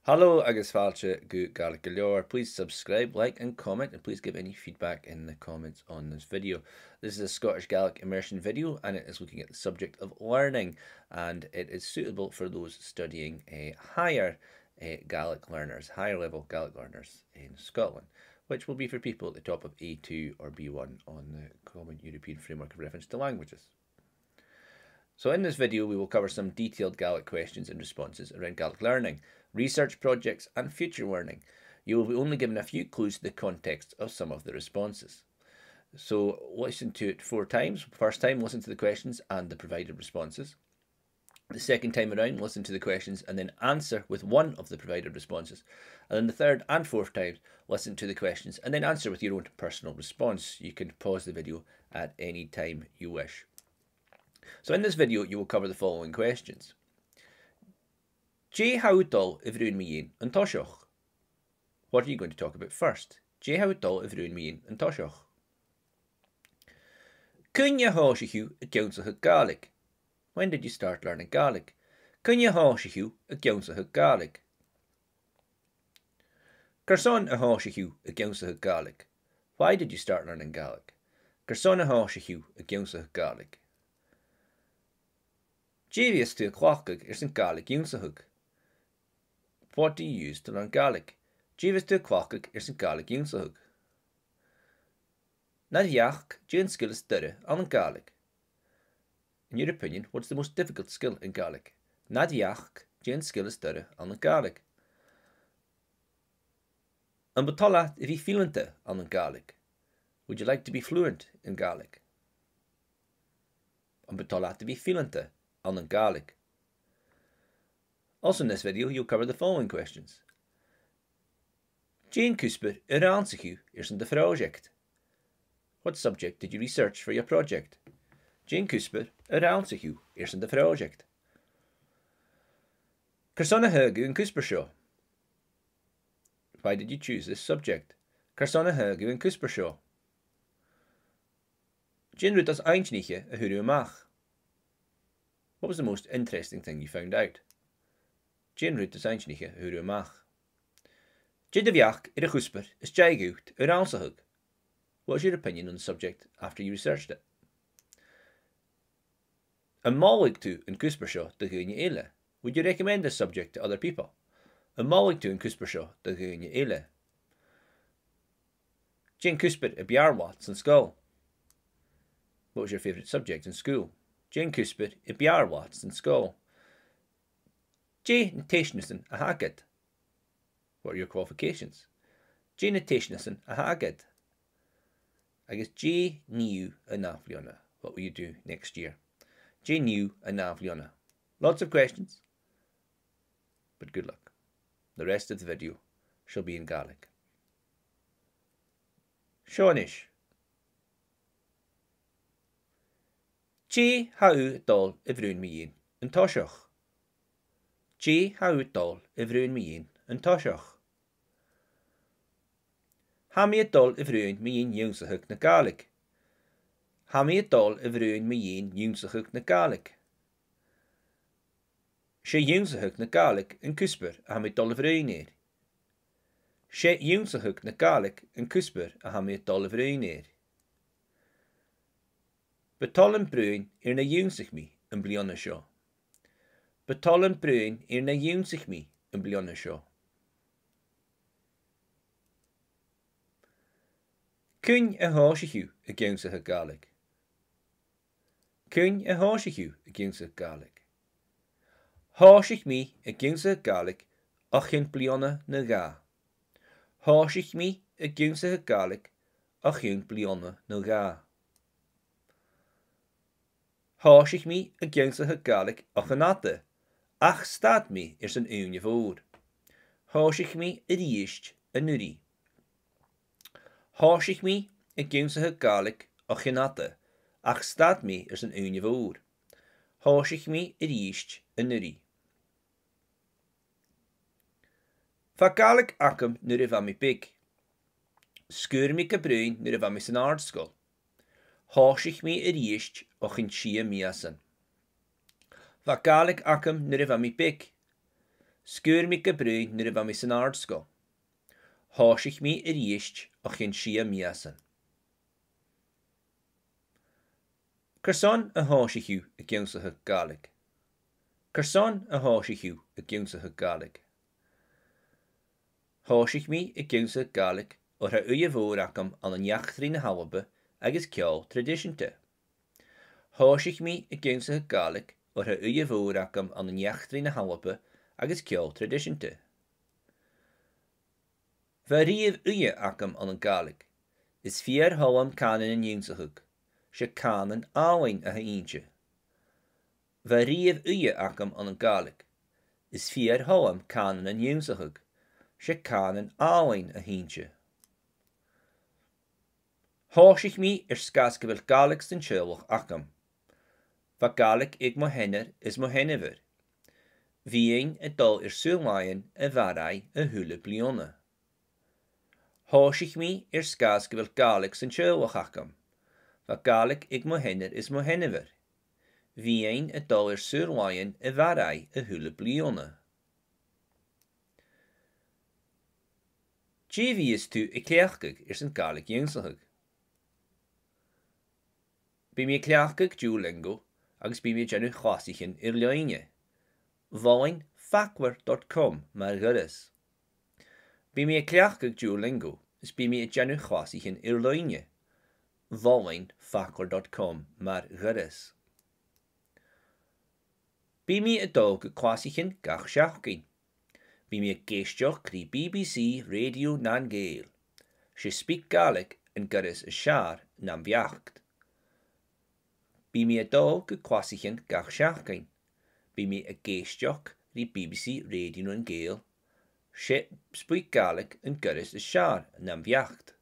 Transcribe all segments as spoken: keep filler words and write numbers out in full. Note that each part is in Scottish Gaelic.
Hello agus fàilte gu Gaelic gu Leòr. Please subscribe, like and comment, and please give any feedback in the comments on this video. This is a Scottish Gaelic immersion video and it is looking at the subject of learning, and it is suitable for those studying a higher, eh, Gaelic learners, higher level Gaelic learners in Scotland, which will be for people at the top of A two or B one on the Common European Framework of Reference to Languages. So in this video, we will cover some detailed Gaelic questions and responses around Gaelic learning, research projects and future learning. You will be only given a few clues to the context of some of the responses. So listen to it four times. First time, listen to the questions and the provided responses. The second time around, listen to the questions and then answer with one of the provided responses. And then the third and fourth times, listen to the questions and then answer with your own personal response. You can pause the video at any time you wish. So in this video, you will cover the following questions. Dè tha thu dol a bhruidhinn mu dheidhinn an toiseach? What are you going to talk about first? Dè tha thu dol a bhruidhinn mu dheidhinn an toiseach? Cuin a thòisich thu ag ionnsachadh Gàidhlig? When did you start learning Gaelic? Cuin a thòisich thu ag ionnsachadh Gàidhlig? Carson a thòisich thu ag ionnsachadh Gàidhlig? Why did you start learning Gaelic? Carson a thòisich thu ag ionnsachadh Gàidhlig? Dè bhios tu a' cleachdadh airson Gàidhlig ionnsachadh? What do you use to learn Gaelic? Dè bhios tu a' cleachdadh airson Gàidhlig ionnsachadh? Nad bheachd, dè an sgil as duilghe ann an Gàidhlig? In your opinion, what's the most difficult skill in Gaelic? Nad bheachd, dè an sgil as duilghe ann an Gàidhlig? Am bu toil leat a bhith fileanta ann an Gàidhlig? Would you like to be fluent in Gaelic? Am bu toil leat a bhith fileanta ann an Gàidhlig? Also in this video, you'll cover the following questions. Dè an cuspair a rannsaich thu airson do phròiseact? What subject did you research for your project? Dè an cuspair a rannsaich thu airson do phròiseact? Carson a thagh thu an cuspair seo? Why did you choose this subject? Carson a thagh thu an cuspair seo? Dè an rud as inntinniche a fhuair thu a-mach? What was the most interesting thing you found out? Dè an rud as inntinniche a fhuair thu a-mach? Dè do bheachd air a' chuspair às dèidh dhut a rannsachadh? What is your opinion on the subject after you researched it? Am moladh tu an cuspair seo do dhaoine eile? Would you recommend this subject to other people? Am moladh tu an cuspair seo do dhaoine eile? Dè an cuspair a b' fheàrr leat san sgoil? What was your favourite subject in school? Dè an cuspair a b' fheàrr leat san sgoil? Dè na teisteanasan a th' agad? What are your qualifications? Dè na teisteanasan a th' agad? Agus dè nì thu an ath-bhliadhna? What will you do next year? Dè nì thu an ath-bhliadhna? Lots of questions, but good luck. The rest of the video shall be in Gaelic. Seo a-nis. Dè tha thu dol a bhruidhinn mu dheidhinn an toiseach? Dè tha thu dol a bhruidhinn mu dheidhinn an toiseach? Tha mi a' dol a bhruidhinn mu dheidhinn ionnsachadh na Gàidhlig. Tha mi a' dol a bhruidhinn mu dheidhinn ionnsachadh na Gàidhlig. 'S e ionnsachadh na Gàidhlig an cuspair a tha mi a' dol a bhruidhinn air. 'S e ionnsachadh na Gàidhlig an cuspair a tha mi a' dol a bhruidhinn air. Bu toil leam bruidhinn air na dh'ionnsaich mi am-bliadhna seo. Bu toil leam bruidhinn air na dh'ionnsaich mi am-bliadhna seo. Cuin a thòisich thu ag ionnsachadh Gàidhlig? Cuin a thòisich thu ag ionnsachadh Gàidhlig? Thòisich mi ag ionnsachadh Gàidhlig o chionn bliadhna no dhà. Thòisich mi ag ionnsachadh Gàidhlig o chionn bliadhna no dhà. Thòisich mi ag ionnsachadh Gàidhlig o chionn fhada, ach stad mi airson ùine mhòr. Thòisich mi a-rithist an-uiridh. Thòisich mi ag ionnsachadh Gàidhlig o chionn fhada, ach stad mi airson ùine mhòr. Thòisich mi a-rithist an-uiridh. Bha Gàidhlig agam nuair a bha mi beag. Sguir mi ga bruidhinn nuair a bha mi san àrd-sgoil. Thòisich mi a-rithist o chionn sia mìosan. Bha Gàidhlig agam nuair a bha mi beag. 'S fhuair mi gu bruidhinn nuair a bha mi san àrd-sgoil. Thòisich mi a-rithist o chionn sia mìosan. Carson a thòisich thu ag ionnsachadh Gàidhlig? Carson a thòisich thu ag ionnsachadh Gàidhlig? Thòisich mi ag ionnsachadh Gàidhlig oir tha ùidh mhòr agam ann an eachdraidh na h-Alba agus ceòl traidiseanta. Thòisich mi ag ionnsachadh Gàidhlig oir tha ùidh mhòr agam ann an eachdraidh na h-Alba agus ceòl traidiseanta. Bha riamh ùidh agam ann an Gàidhlig. Is fìor thoil leam cànanan ionnsachadh. 'S e cànan àlainn a th' innte. Bha riamh ùidh agam ann an Gàidhlig. Is fìor thoil leam cànanan ionnsachadh. 'S e cànan àlainn a th' innte. Thòisich mi air sgàth 's gu bheil Gàidhlig san teaghlach agam. Bha Gàidhlig aig mo sheanair is mo sheanmhair. Bhithinn a' dol air saor-làithean a Bharraigh a h-uile bliadhna. Thòisich mi air sgàth 's gu bheil Gàidhlig san teaghlach agam. Bha Gàidhlig aig mo sheanair is mo sheanmhair. Bhithinn a' dol air saor-làithean a Bharraigh a h-uile bliadhna. Dè bhios tu a' cleachdadh airson Gàidhlig ionnsachadh? Bidh mi a' cleachdadh Duolingo agus bidh mi a' dèanamh chlasaichean air-loidhne. Mholainn faclair dot com mar ghoireas. Bidh mi a' cleachdadh Duolingo is bidh mi a' dèanamh chlasaichean air-loidhne. Mholainn faclair dot com mar ghoireas. Bidh mi a' dol gu clasaichean gach seachdain. Bidh mi ag èisteachd ri B B C Radio nan Gàidheal. 'S e SpeakGaelic an goireas as fheàrr nam bheachd. Bidh mi a' dol gu clasaichean gach seachdain. Bidh mi ag èisteachd ri B B C Radio nan Gàidheal. 'S e SpeakGaelic an goireas as fheàrr nam bheachd.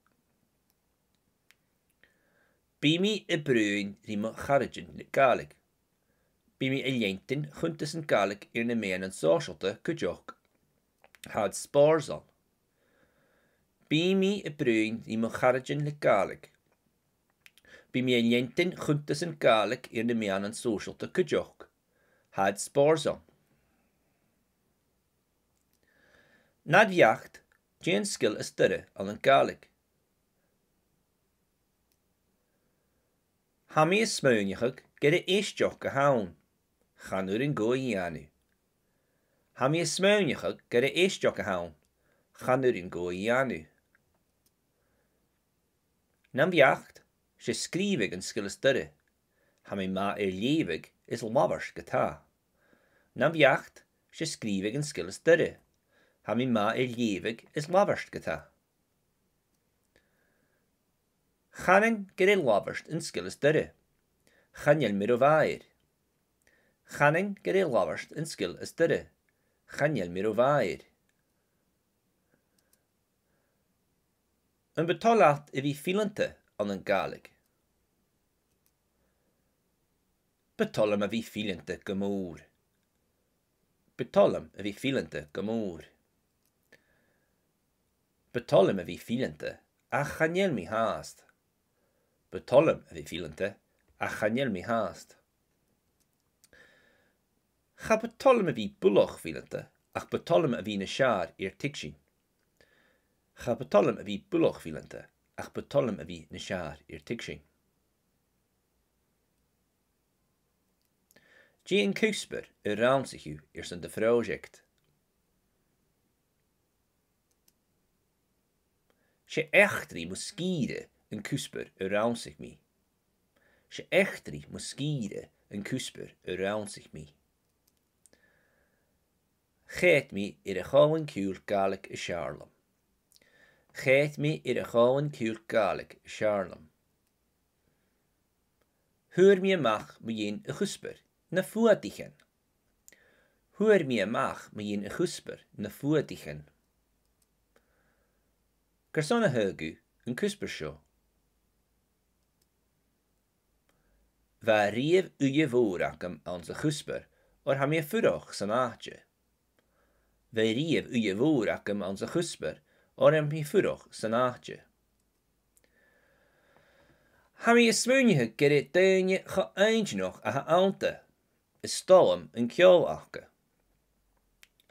Bidh mi a' bruidhinn ri mo charaidean le Gàidhlig. Bidh mi a' leantainn chunntasan Gàidhlig air na meadhanan sòisealta cuideachd. Tha iad spòrsail. Bidh mi a' bruidhinn ri mo charaidean le Gàidhlig. Bidh mi a' leantainn chunntasan Gàidhlig air na meadhanan sòisealta cuideachd. Tha iad spòrsail. Nad bheachd, dè an sgil as duilghe ann an Gàidhlig? Tha mi a' smaoineachadh gur e èisteachd a th' ann. Chan urrainn dhomh a dhèanamh. Tha mi a' smaoineachadh gur e èisteachd a th' ann. Chan urrainn dhomh a dhèanamh. Nam bheachd, 's e sgrìobhadh an sgil as duilghe. Tha mi math air leughadh is labhairt ge-tà. Nam bheachd, 's e sgrìobhadh an sgil as duilghe. Tha mi math air leughadh is labhairt ge-tà. Chanainn gur e labhairt an sgil as duilghe. Chan eil mi ro mhath air. Chanainn gur e labhairt an sgil as duilghe. Chan eil mi ro mhath air. Am bu toil leat a bhith fileanta ann an Gàidhlig? Bu toil leam a bhith fileanta gu mòr. Bu toil leam a bhith fileanta gu mòr. Bu toil leam a bhith fileanta, ach chan eil mi fhathast. Bu toil leam a bhith fileanta, ach chan eil mi fhathast. Cha bu toil leam a bhith buileach fileanta, ach bu toil leam a bhith nas fheàrr air tuigsinn. Cha bu toil leam a bhith buileach fileanta, ach bu toil leam a bhith nas fheàrr air tuigsinn. Dè an cuspair a rannsaich thu airson do phròiseact? 'S e eachdraidh mo sgìre an cuspair a rannsaich mi. 'S e eachdraidh mo sgìre an cuspair a rannsaich mi. Choimhead mi air a' chòmhlan-ciùil Gàidhlig as fheàrr leam. Choimhead mi air a' chòmhlan-ciùil Gàidhlig as fheàrr leam. Fhuair mi a-mach mu dheidhinn a' chuspair, na fuadaichean. Fhuair mi a-mach mu dheidhinn a' chuspair, na fuadaichean. Carson a thagh thu an cuspair seo? Bha riamh ùidh mhòr agam anns a' chuspair, oir tha mi a' fuireach san àite. Bha riamh ùidh mhòr agam anns a' chuspair, oir tha mi a' fuireach san àite. Tha mi a' smaoineachadh gur e daoine cho inntinneach a th' annta. Is toil leam an ceòl aca.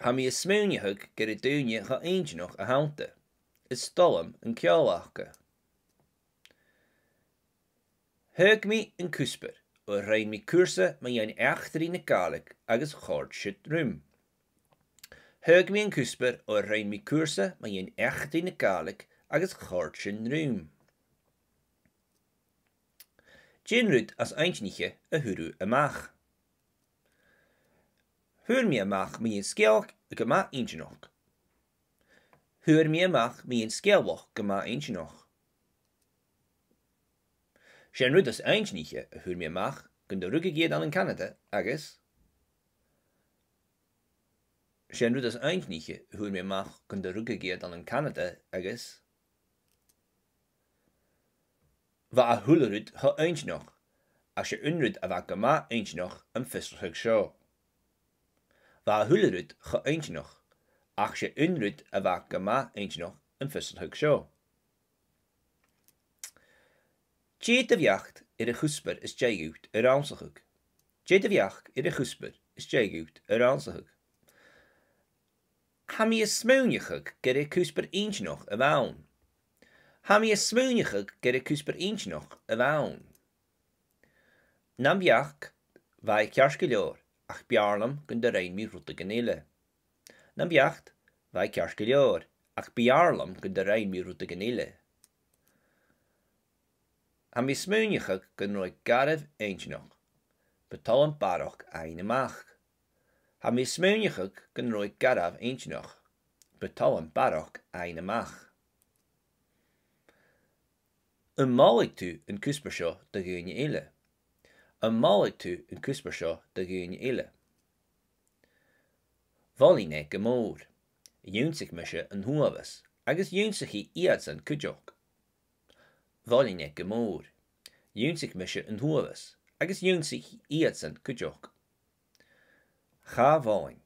Tha mi a' smaoineachadh gur e daoine cho inntinneach a th' annta. Is toil leam an ceòl aca. Thagh mi an cuspair oir rinn mi cùrsa mu dheidhinn eachdraidh na Gàidhlig agus chòrd sin rium. Thagh mi an cuspair oir rinn mi cùrsa mu dheidhinn eachdraidh na Gàidhlig agus chòrd sin rium. Dè an rud as inntinniche a fhuair thu a-mach? Fhuair mi a-mach mu dheidhinn sgeulachd gu math inntinneach. Fhuair mi a-mach mu dheidhinn sgeulachd gu math inntinneach. 'S e an rud as inntinniche a fhuair mi a-mach gun do rugadh iad ann an Canada agus 'S e an rud as inntinniche a fhuair mi a-mach gun do rugadh iad ann an Canada agus bha a h-uile rud cho inntinneach, ach 's e aon rud a bha gu math inntinneach am fiosrachadh seo. Bha a h-uile rud cho inntinneach, ach 's e aon rud a bha gu math inntinneach am fiosrachadh seo. Dè do bheachd air a' chuspair as dèidh dhut a rannsachadh? Dè do bheachd air a' chuspair as dèidh dhut a rannsachadh? Tha mi a' smaoineachadh gur e cuspair inntinneach a bh' ann. Tha mi a' smaoineachadh gur e cuspair inntinneach a bh' ann. Nam bheachd, bha e ceart gu leòr, ach b' fheàrr leam gun do rinn mi rudeigin eile. Nam bheachd, bha e ceart gu leòr, ach b' fheàrr leam gun do rinn mi rudeigin eile. Tha mi a' smaoineachadh gun robh e garbh inntinneach. Bu toil leam barrachd fhaighinn a-mach. Tha mi a' smaoineachadh gun robh e garbh inntinneach. Bu toil leam barrachd fhaighinn a-mach. Am moladh tu an cuspair seo do dhaoine eile? Am moladh tu an cuspair seo do dhaoine eile? Mholainn e gu mòr. Dh'ionnsaich mise an t-uabhas, agus dh'ionnsaich iadsan cuideachd. Mholainn e gu mòr. Dh'ionnsaich mise an t-uabhas, agus dh'ionnsaich iadsan cuideachd. Cha mholainn.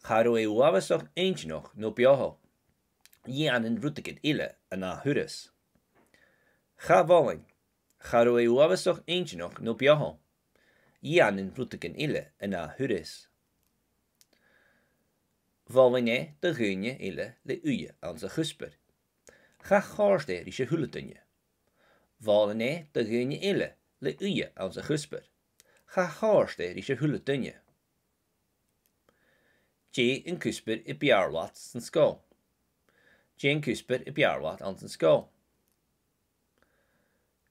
Cha robh e uabhasach inntinneach no beothail. Dhèanainn rudeigin eile an ath thuras. Cha mholainn. Cha robh e uabhasach inntinneach no beothail. Dhèanainn rudeigin eile an ath thuras. Mholainn e do dhaoine eile le ùidh anns a' chuspair. Cha chòrd e ris a h-uile duine. Mholainn e do dhaoine eile le ùidh anns a' chuspair. Cha chòrd e ris a h-uile duine. Dè an cuspair a b' fheàrr leat san sgoil? Dè an cuspair a b' fheàrr leat anns an sgoil?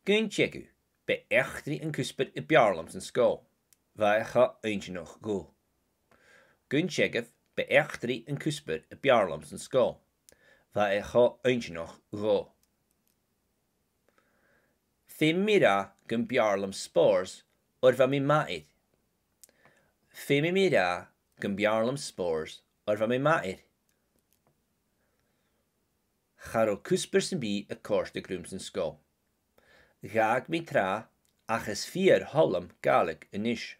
Gun teagamh, b' e eachdraidh an cuspair a b' fheàrr leam san sgoil. Bha e cho inntinneach dhomh. Gun teagamh, b' e eachdraidh an cuspair a b' fheàrr leam san sgoil. Bha e cho inntinneach dhomh. Feumaidh mi ràdh gum b' fheàrr leam spòrs oir bha mi math air. Feumaidh mi ràdh gum b' fheàrr leam spòrs oir bha mi math air. Cha robh cuspair sam bith a' còrdadh rium san sgoil. Dh'fhàg mi tràth ach is fìor thoil leam Gàidhlig a-nis.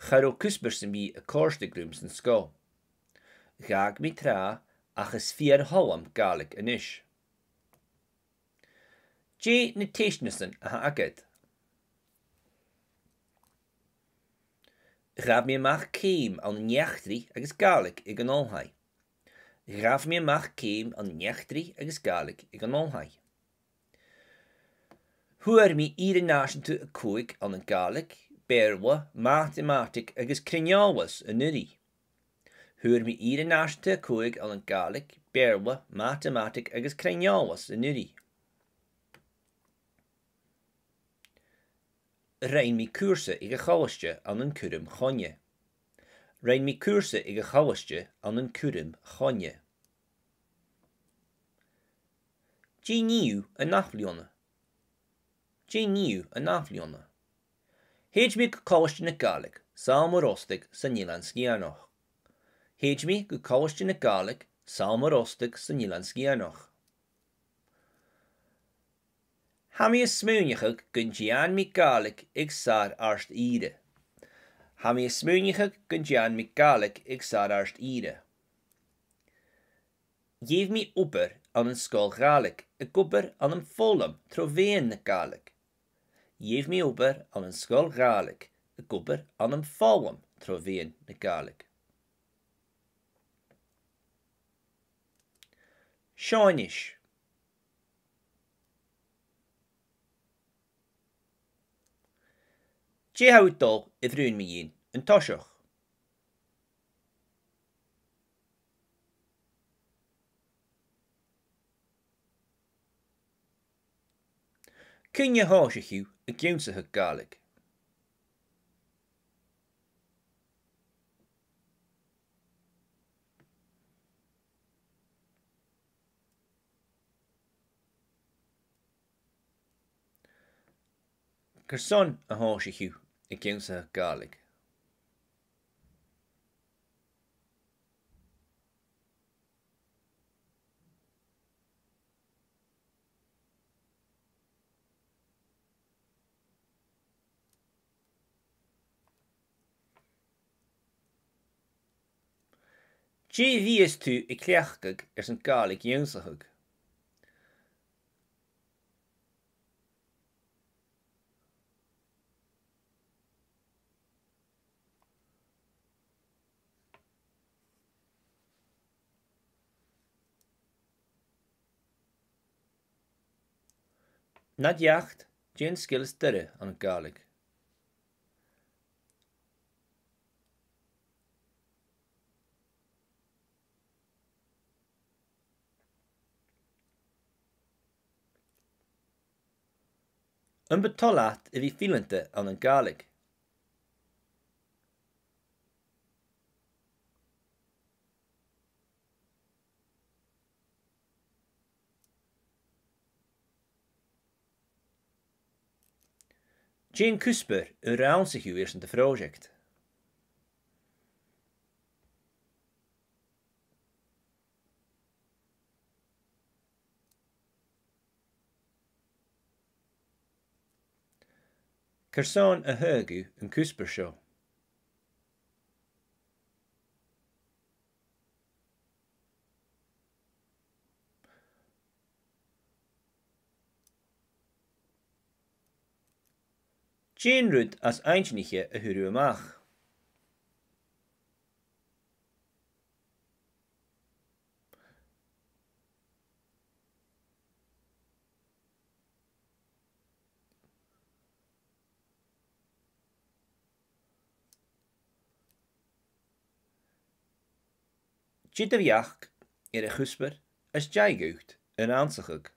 Cha robh cuspair sam bith a' còrdadh rium san sgoil. Dh'fhàg mi tràth ach is fìor thoil leam Gàidhlig a-nis. Dè na teisteanasan a th' agad? Ghabh mi a-mach ceum ann an eachdraidh agus Gàidhlig aig an oilthigh. Ghabh mi a-mach ceum ann an eachdraidh agus Gàidhlig aig an oilthigh. Fhuair mi ìre nàiseanta a còig ann an Gàidhlig, Beurla, matamataig agus cruinn-eòlas an-uiridh. Fhuair mi ìre nàiseanta a còig ann an Gàidhlig, Beurla, matamataig agus cruinn-eòlas an-uiridh. Rinn mi cùrsa aig a' cholaiste ann an cùram chloinne. Rinn mi cùrsa aig a' cholaiste ann an cùram chloinne. Dè nì thu an ath-bhliadhna? Dè nì thu an ath-bhliadhna? Thèid mi gu Colaiste na Gàidhlig, Sabhal Mòr Ostaig san Eilean Sgitheanach. Thèid mi gu Colaiste na Gàidhlig, Sabhal Mòr Ostaig san Eilean Sgitheanach. Tha mi a' smaoineachadh gun dèan mi Gàidhlig aig sàr àrd-ìre. Tha mi a' smaoineachadh gun dèan mi Gàidhlig aig sàr àrd-ìre. Gheibh mi obair ann an sgoil Ghàidhlig ag obair ann am foghlam tro mheadhan na Gàidhlig. Gheibh mi obair ann an sgoil Ghàidhlig ag obair ann am foghlam tro mheadhan na Gàidhlig. Seo a-nis. Dè tha thu dol a bhruidhinn mu dheidhinn an toiseach? Cuin a thòisich thu ag ionnsachadh Gàidhlig? Carson a thòisich thu ag ionnsachadh Gàidhlig? Dè bhios tu a' cleachdadh airson Gàidhlig ionnsachadh? Nad bheachd, dè an sgil as duilghe ann an Gàidhlig? Am bu toil leat a bhith fileanta ann an Gàidhlig? Dè an cuspair a rannsaich thu airson do phròiseact? Carson a thagh thu an cuspair seo? Dè an rud as inntinniche a fhuair thu a-mach? Dè do bheachd air a' chuspair as dèidh dhut a rannsachadh?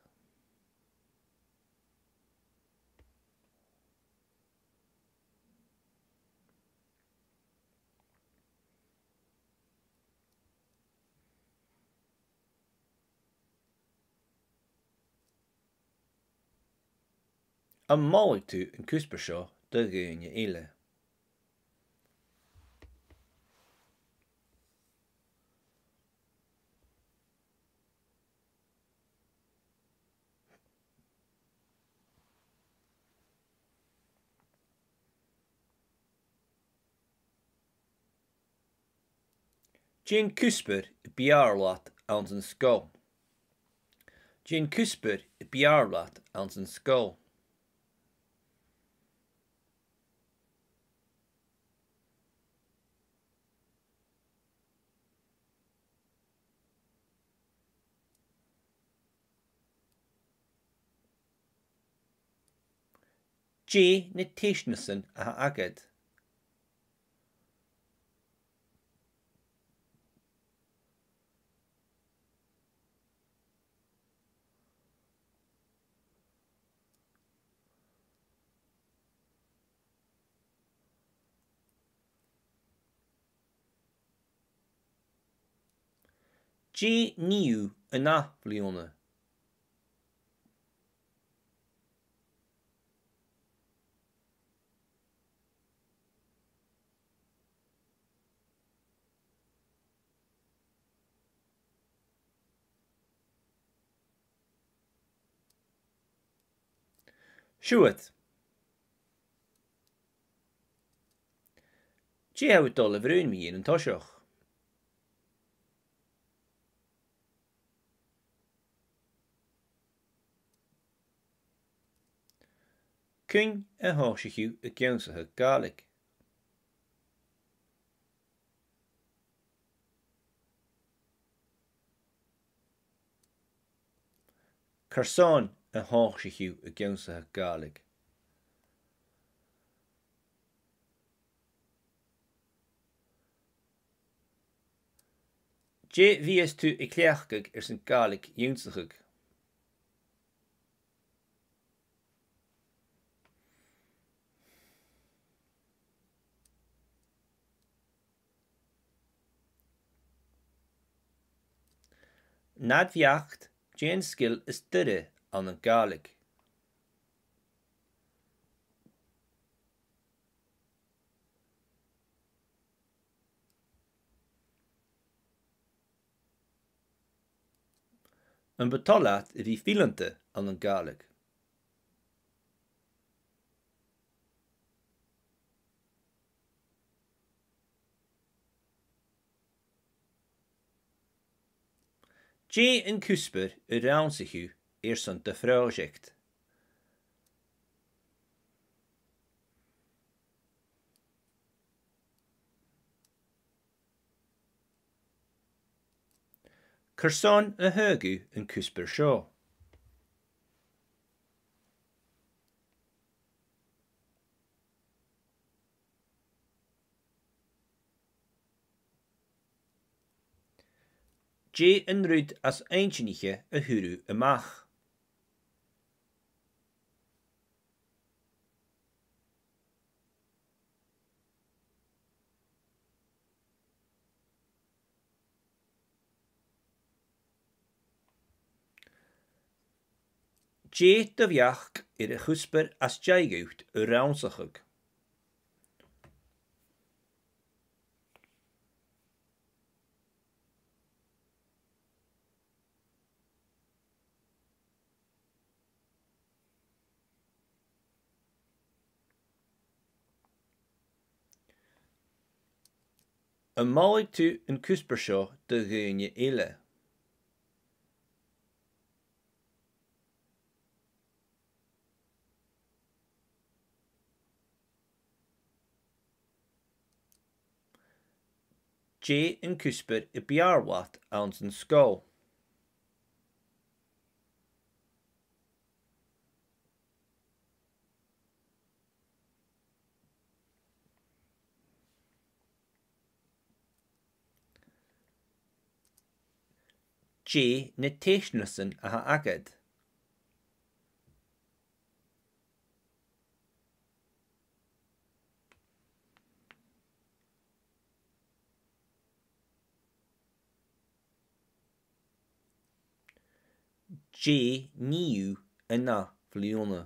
Am moladh tu an cuspair seo do dhaoine eile? Dè an cuspair as fheàrr leat anns an sgoil? Dè an cuspair as fheàrr leat anns an sgoil? Dè na teisteanasan a th' agad? Dè nì thu an ath-bhliadhna? Siuthad. Dè tha thu dol a bhruidhinn mu dheidhinn an toiseach? Cuin a thòisich thu ag ionnsachadh Gàidhlig? Carson a thòisich thu ag ionnsachadh Gàidhlig? Dè bhios tu a' cleachdadh airson Gàidhlig ionnsachadh? Nad bheachd, dè an sgil as duilghe ann an Gàidhlig? Am bu toil leat a bhith fileanta ann an Gàidhlig? Dè an cuspair a rannsaich thu airson do phròiseact? Carson a thagh thu an cuspair seo? Dè an rud as inntinniche a fhuair thu a-mach? Dè do bheachd air a' chuspair as dèidh dhut a rannsachadh? Am moladh tu an cuspair seo do dhaoine eile? Dè an cuspair a b' fheàrr leat anns an sgoil? Dè na teisteanasan a th' agad? Dè nì thu an ath-bhliadhna?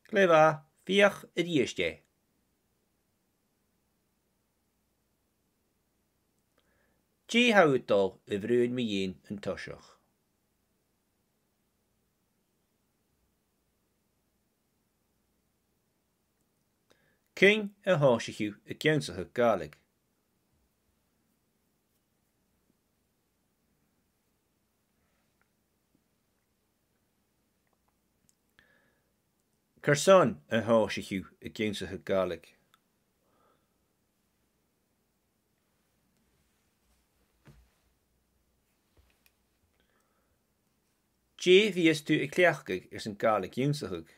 Glè mhath, feuch a-rithist e. Dè tha thu a' dol a bhruidhinn mu dheidhinn an toiseach? Cuin a thòisich thu ag ionnsachadh Gàidhlig? Carson a thòisich thu ag ionnsachadh Gàidhlig? Dè bhios tu a' cleachdadh airson Gàidhlig ionnsachadh?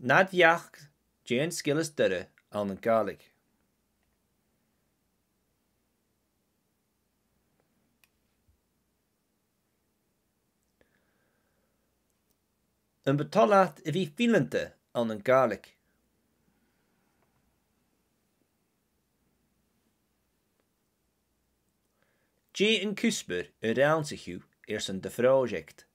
Nad bheachd, dè an sgil as duilghe ann an Gàidhlig? Am bu toil leat a bhith fileanta ann an Gàidhlig? Dè an cuspair a rannsaich thu airson do phròiseact?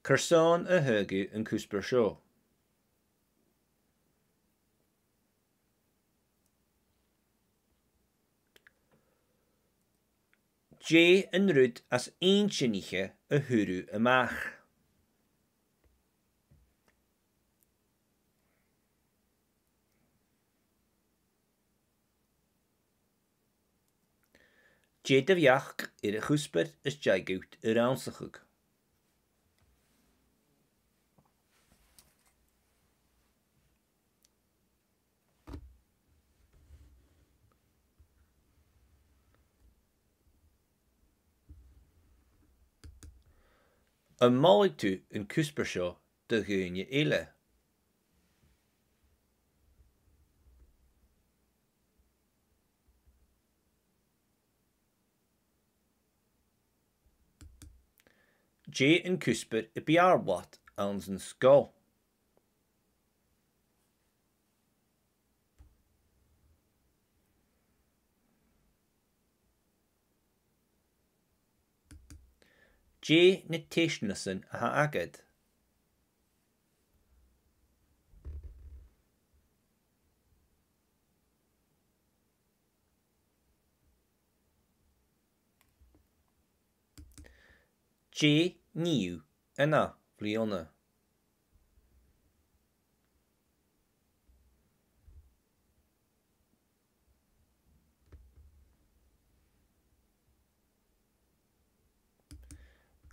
Carson a thagh thu an cuspair seo? Dè an rud as inntinniche a fhuair thu a-mach? Dè do bheachd air a' chuspair as dèidh dhut a rannsachadh? Am moladh tu an cuspair seo do dhaoine eile? Dè an cuspair a b' fheàrr leat anns an sgoil? Dè na teisteanasan a th' agad? Dè nì thu an ath-bhliadhna?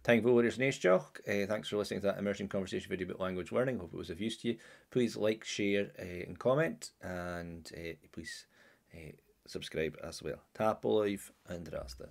Taing mhòr airson èisteachd. Eh, thanks for listening to that immersion conversation video about language learning. Hope it was of use to you. Please like, share, eh, and comment, and, eh, please, eh, subscribe as well. Tapadh leibh an-dràsta.